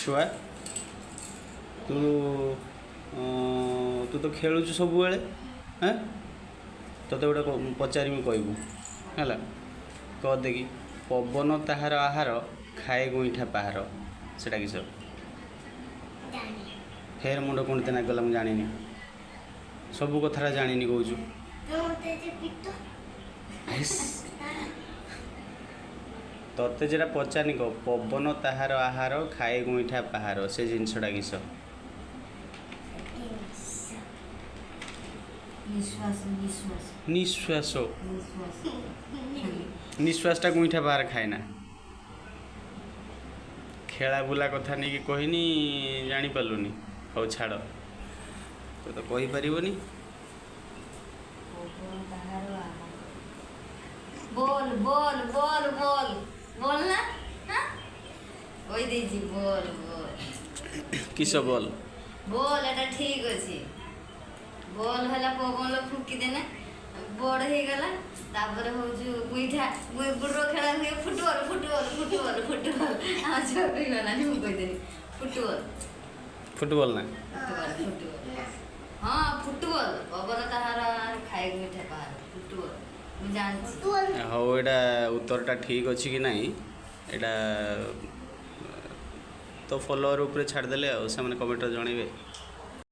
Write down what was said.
ଛୁଆ, ତୁ ତୁ ତ ଖେଳୁଛୁ ସବୁବେଳେ। ହେଁ, ତୋତେ ଗୋଟେ ପଚାରିମି, କହିବୁ ହେଲା। କହ ଦେଖି, ପବନ ତାହାର ଆହାର, ଖାଏ ଗୋଇଠା ପାହାର, ସେଟା କିସ? ଜାଣି। ଫେର ମୁଣ୍ଡ କୁଣ୍ଡେଇ ନାଗିଗଲା। ମୁଁ ଜାଣିନି, ସବୁ କଥାଟା ଜାଣିନି କହୁଛୁ। ତ ମତେ ଯେ ପିଟ। ହେସ୍, ତତେ ଯେଟା ପଚାରିନି କହ। ପବନ ତାହାର ଆହାର, ଖାଏ ଗୋଇଠା ପାହାର, ସେ ଜିନିଷଟା କିସ? ଜିନିଷ। ନିଶ୍ୱାସ, ନିଶ୍ୱାସ। ନିଶ୍ୱାସ? ନିଶ୍ୱାସ। ନିଶ୍ୱାସଟା ଗୋଇଠା ପାହାର ଖାଏ ନା। ଖେଳା ବୁଲା କଥା ନେଇକି କହିନି, ଜାଣିପାରିଲୁନି। ହଉ ଛାଡ଼, ତୁ ତ କହିପାରିବୁନି। ପବନ ତାହାର ଆହାର। ବୋଲ, ବୋଲ, ବୋଲ, ବୋଲ, ବୋଲ ନା। ହଁ, କହିଦେଇଛି, ବୋଲ, ବୋଲ। କିସ ବଲ୍? ବୋଲ, ଏଟା ଠିକ ଅଛି। ବଲ୍ ହେଲା ପବନ ଫୁଙ୍କିଦେନେ ବଡ଼ ହେଇଗଲା। ତାପରେ ହଉଛି ଗୁଇଠା, ଗୁଡର ଖେଳା ହୁଏ। Football, football, football, football. ଆମ ଛୁଆ କହିଗଲାନି, ମୁଁ କହିଦେଲି ଫୁଟବଲ। ଫୁଟବଲ ନା? Football, football. ନା। ହଁ, ଫୁଟବଲ। ପବନ ତାହାର ଖାଏ ଗୁଇଠା ପାହାର, ଫୁଟବଲ, ମୁଁ ଜାଣିଛି। ବଲ୍। ହଉ, ଏଇଟା ଉତ୍ତରଟା ଠିକ୍ ଅଛି କି ନାହିଁ, ଏଇଟା ତ ଫଲୋଅର୍ ଉପରେ ଛାଡ଼ିଦେଲେ ଆଉ ସେମାନେ କମେଣ୍ଟରେ ଜଣେଇବେ।